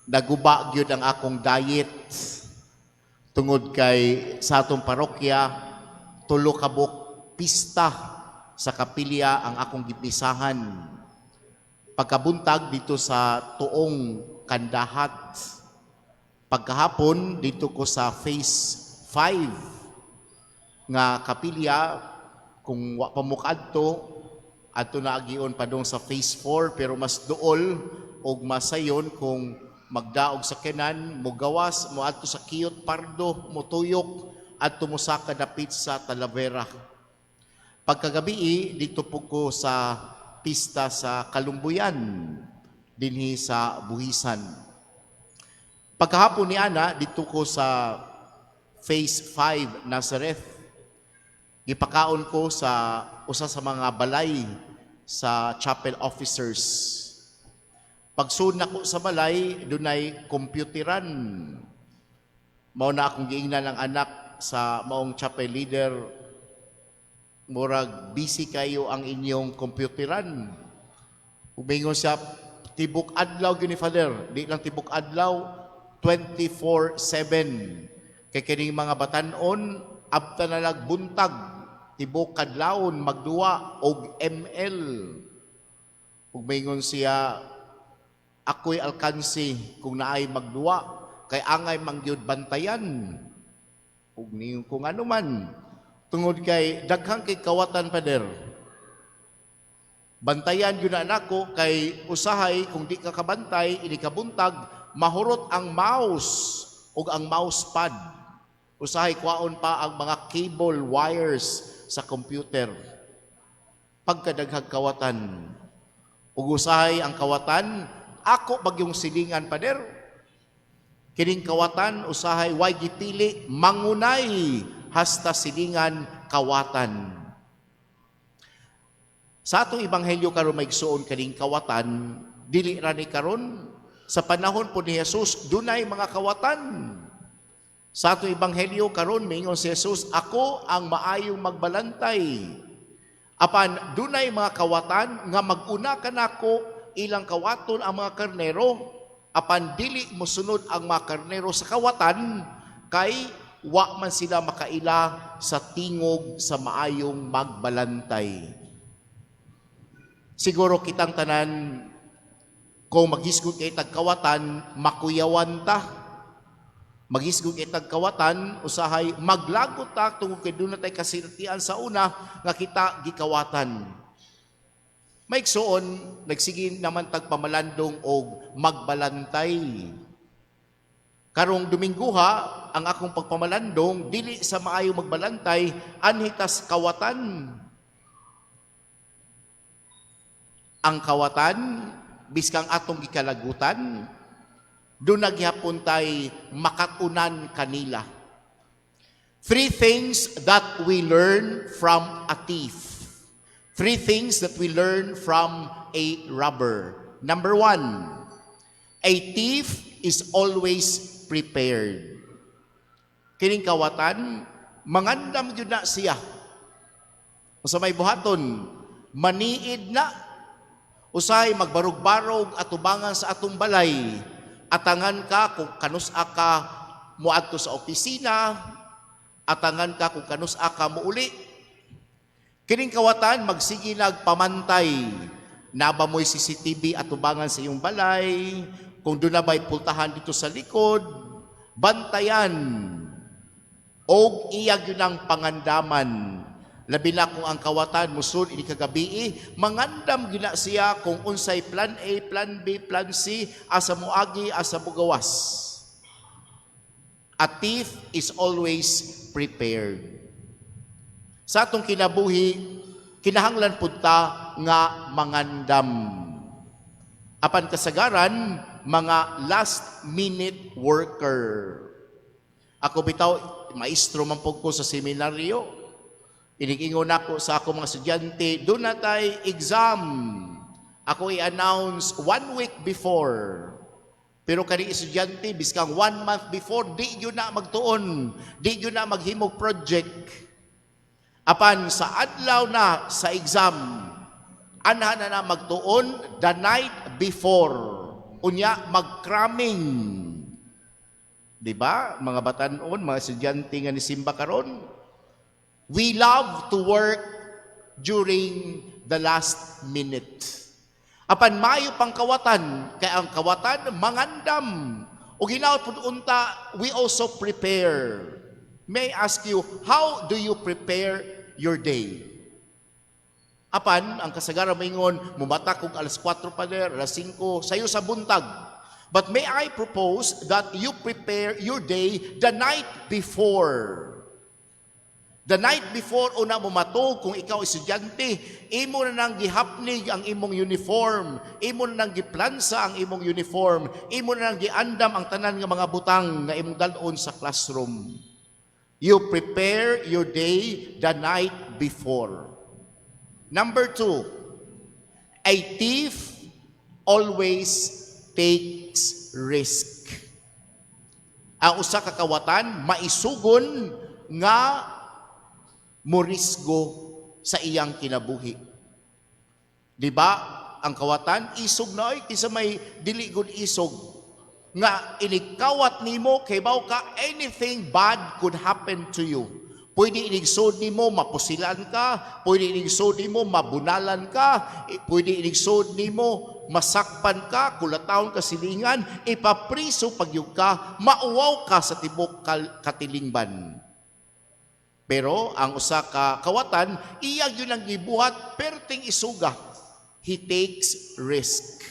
Naguba gyud ang akong diet tungod kay sa atong parokya, tulo ka buok pista sa kapilya ang akong gipisahan. Pagkabuntag, dito sa tuong Kandahat. Pagkahapon, dito ko sa Phase 5 nga kapilya. Kung wa pa mo kaadto adto na agion padung sa Phase 4, pero mas duol og masayon kung magdaog sakyanan, mogawas, moadto sa Kiyot Pardo, motuyok adto mo sa kadapit sa Talavera. Pagkagabi, dito po ko sa pista sa Kalumbuyan dinhi sa Buhisan. Pagkahapon ni ana, dito ko sa Phase 5 Nazareth. Gipakaon ko sa usa sa mga balay sa chapel officers. Pagsud nako sa balay, dunay computeran. Mao na akong giingnan ang anak sa maong chapel leader, "Murag busy kayo ang inyong computeran." Umingon siya, "Tibok adlaw gyud ni, Father." Di lang tibok adlaw, 24/7. Kay kining mga batanon, abta na lag buntag, tibok kadlawon magduwa og ML. Ug mingon siya, "Ako'y alkansi kung naay magduwa, kay angay man gyud bantayan." Ug niyon kung ano man, tungod kay daghang kay kawatan, Pader. Bantayan gyud na nako kay usahay kung di ka kabantay, ini kabuntag, mahurot ang mouse ug ang mousepad. Usahay kwaon pa ang mga cable wires sa computer. Pagkadaghag kawatan. Ug usahay ang kawatan, ako bagyong silingan, Pader. Kining kawatan usahay way gipili, mangunay hasta silingan kawatan. Sa atong ebanghelyo karon, mga igsuon, kaning kawatan dili ra ni karon. Sa panahon po ni Jesus, dunay mga kawatan. Sa atong ebanghelyo karon, miingon si Jesus, "Ako ang maayong magbalantay." Apan dunay mga kawatan nga mag-una kanako, ilang kawaton ang mga karnero, apan dili mosunod ang mga karnero sa kawatan kay wa man sila makaila sa tingog sa maayong magbalantay. Siguro kitang tanan, kung maghisgot kay tag kawatan, makuyawan ta. Maghisgot kay tag kawatan, usahay maglagot ta tungod kay duna tay kasinatian sa una nga kita gikawatan. Mga igsuon, nagsige naman tag pamalandong og magbalantay. Karong Domingguha, ang akong pagpamalandong dili sa maayo magbalantay, anhi tas kawatan. Ang kawatan, biskang atong gikalagutan, duna gihapon tay makatunan kanila. Three things that we learn from a thief. Three things that we learn from a robber. Number one, a thief is always prepared. Kining kawatan, mangandam gyud na siya. Sa may buhaton, maniid na. Usay magbarog-barog atubangan sa atong balay. Atangan ka kung kanus-a ka moadto sa opisina, atangan ka kung kanus-a ka muuli. Kining kawatan magsige nagpamantay. Naa ba mo'y CCTV atubangan sa iyong balay? Kung duna ba'y pultahan dito sa likod, bantayan. Og iya gyud ang pangandaman. Labi na kung ang kawatan musud ini kagabi, mangandam gyud na siya kung unsay plan A, plan B, plan C, asa moagi, asa mogawas. A thief is always prepared. Sa atong kinabuhi, kinahanglan pud ta nga mangandam. Apan kasagaran, mga last minute worker. Ako bitaw, maestro man pud ko sa seminaryo. Inigingon ako sa ako mga estudyante, "Duna tay exam." Ako i-announce one week before. Pero kani estudyante, biskang one month before, di gyud na magtuon, di gyud na maghimog project. Apan sa adlaw na sa exam, anha na na magtuon the night before. Unya mag-cramming. Di ba? Mga batanon, mga estudyante nga nisimba karon. We love to work during the last minute. Apan maayo pang kawatan, kay ang kawatan mangandam. O hinaot pud unta, we also prepare. May I ask you, how do you prepare your day? Apan, ang kasagaran maingon, mumata kog alas 4, pader, alas 5, sayo sa buntag. But may I propose that you prepare your day the night before? The night before una mumatog, kung ikaw estudyante, imo na nang gihapnig ang imong uniform, imo na nang giplansa ang imong uniform, imo na nang giandam ang tanan nga mga butang nga imong dal-on sa classroom. You prepare your day the night before. Number two, a thief always takes risk. Ang usa ka kawatan maisugon nga morisgo sa iyang kinabuhi. Di ba? Ang kawatan isog na oy, kinsa may dili gud isog nga inikawat nimo kay ka anything bad could happen to you. Pwede inigsod nimo mapusilan ka, pwede inigsod nimo mabunalan ka, pwede inigsod nimo masakpan ka, kulatawon ka silingan, ipapriso pagyud ka, mauwaw ka sa tibok katilingban. Pero ang usa ka kawatan, iya gyud ang gibuhat perting isuga. He takes risk.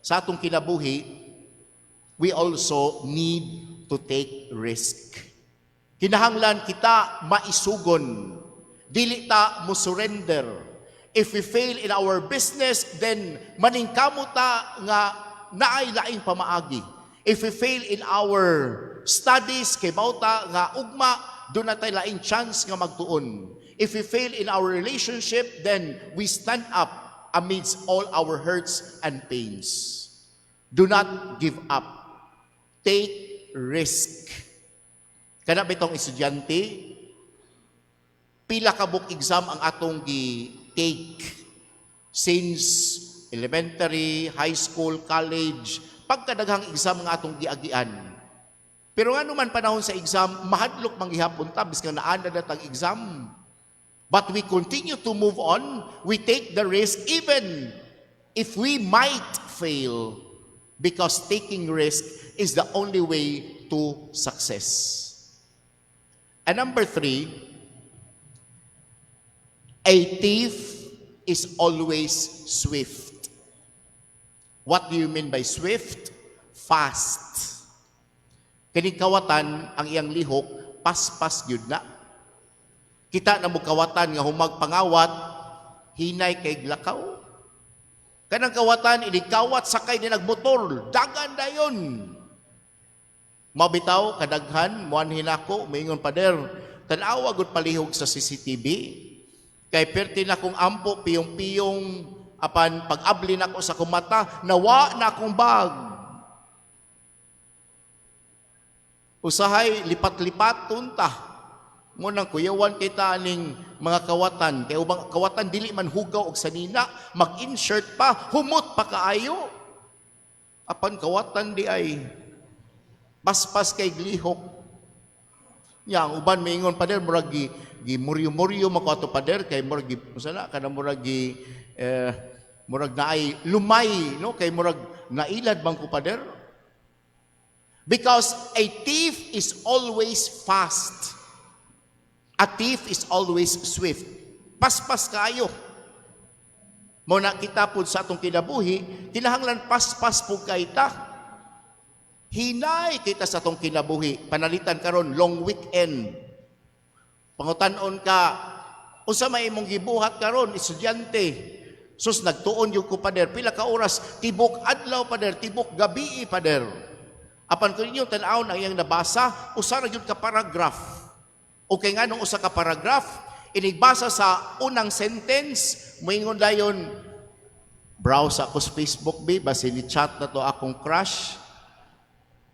Sa atong kinabuhi, we also need to take risk. Kinahanglan kita maisugon. Dili ta mo surrender. If we fail in our business, then maningkamot ta nga naay laing pamaagi. If we fail in our studies, kay ta nga ugma, duna tay laing chance nga magtuon. If we fail in our relationship, then we stand up amidst all our hurts and pains. Do not give up. Take risk. Kana bitong estudyante, pila ka book exam ang atong gi-take since elementary, high school, college, pagkadaghang exam nga atong giagian. Pero ngano man panahon sa exam, mahadlok man gihapon ta biskan naanad na tag exam. But we continue to move on. We take the risk even if we might fail, because taking risk is the only way to success. And number three, a thief is always swift. What do you mean by swift? Fast. Kining kawatan, ang iyang lihok, paspas gyud na. Kita na mo kawatan nga humag pangawat, hinay kay lakaw. Kanang kawatan, inikawat sakay ni nagmotor, dagan dayon. Mabitaw, kadaghan, muanhi nako, moingon, "Pader, tanawa gud palihog sa CCTV. Kay perti na kong ampo, piyong-piyong, apan pag-abli nako sa kumata, nawa na akong bag." Usahay, lipat-lipat, tunta. Mao nang kuyawan kita aning mga kawatan. Kay ubang kawatan dili man hugaw og sanina, mag-insert pa, humot pa kaayo. Apan kawatan diay, paspas kay glihok. Ya, ang uban maingon, "Pader, murag gi muryo-muryo man ko ato, pader, kay murag gi unsa na kana, murag gi murag naay lumay, no, kay murag nailad bang ko, pader." Because a thief is always fast. A thief is always swift. Paspas kayo. Mao na kita pud sa atong kinabuhi, kinahanglan paspas pud kay ta. Hinay kita sa atong kinabuhi. Panalitan karon long weekend. Pangutan-on ka, unsa may imong gibuhat karon, estudyante? "Sus, nagtuon gyud ko, pader." "Pila ka oras?" "Tibok adlaw, pader, tibok gabi, pader." Apan kung inyong tan-awon ang iyang nabasa, usa ra gyud ka paragraph. Okay, nganong usa ka paragraph? Inigbasa sa unang sentence, moingon dayon, "Browse ako sa Facebook bi, basin ni chat na to akong crush."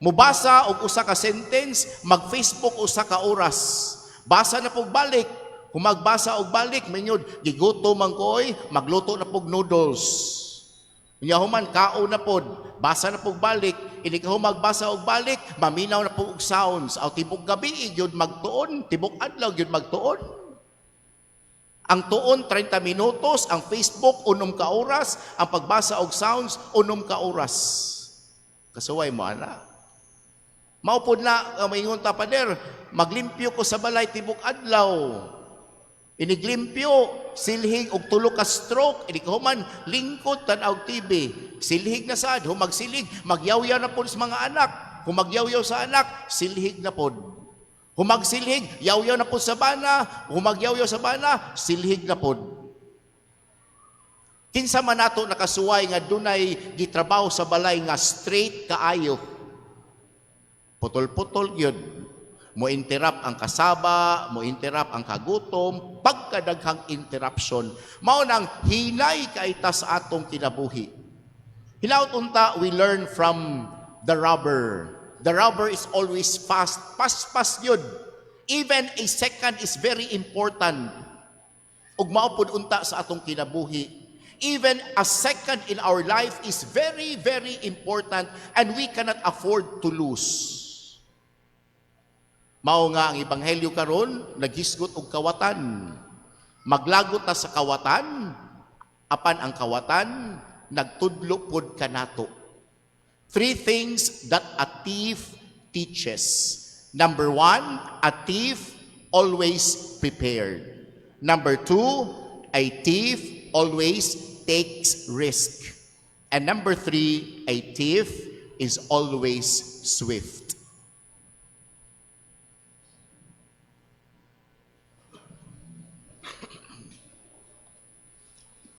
Mubasa og usa ka sentence, mag-Facebook usa ka oras. Basa na pug balik. Kung magbasa og balik, mingon, "Gigutom man ko oy, magluto na pug noodles." Nya human kaon na pod, basa na pug balik, inig ka magbasa og balik, maminaw na pud og sounds. Aw tibok gabi gyud magtuon, tibok adlaw gyud magtuon. Ang tuon 30 minutos, ang Facebook 6 ka oras, ang pagbasa og sounds 6 ka oras. Kasuway mo ana. Mao pod na maingon ta, "Pader, maglimpyo ko sa balay tibok adlaw." Iniglimpyo, silhig og tulo ka stroke, inig human lingkod tan-aw TV. Silhig na sad, humagsilhig, magyawyaw na pod sa mga anak. Humagyaw-yaw sa anak, silhig na pod. Humagsilhig, yaw-yaw na pod sa bana, humagyaw-yaw sa bana, silhig na pod. Kinsa man nato nakasuway nga dunay gitrabaho sa balay nga straight kaayo? Putol-putol yun. Mo interrupt ang kasaba, mo interrupt ang kagutom, pagkadaghang interruption. Mao nang hinay kay ta sa atong kinabuhi. Hinaut unta we learn from the robber. The robber is always fast. Paspas yun. Even a second is very important. Ug mao pud unta sa atong kinabuhi. Even a second in our life is very, very important and we cannot afford to lose. Mao nga ang ebanghelyo karon naghisgot og kawatan. Maglagot ta sa kawatan, apan ang kawatan nagtudlo pod kanato. Three things that a thief teaches. Number one, a thief always prepared. Number two, a thief always takes risk. And number three, a thief is always swift.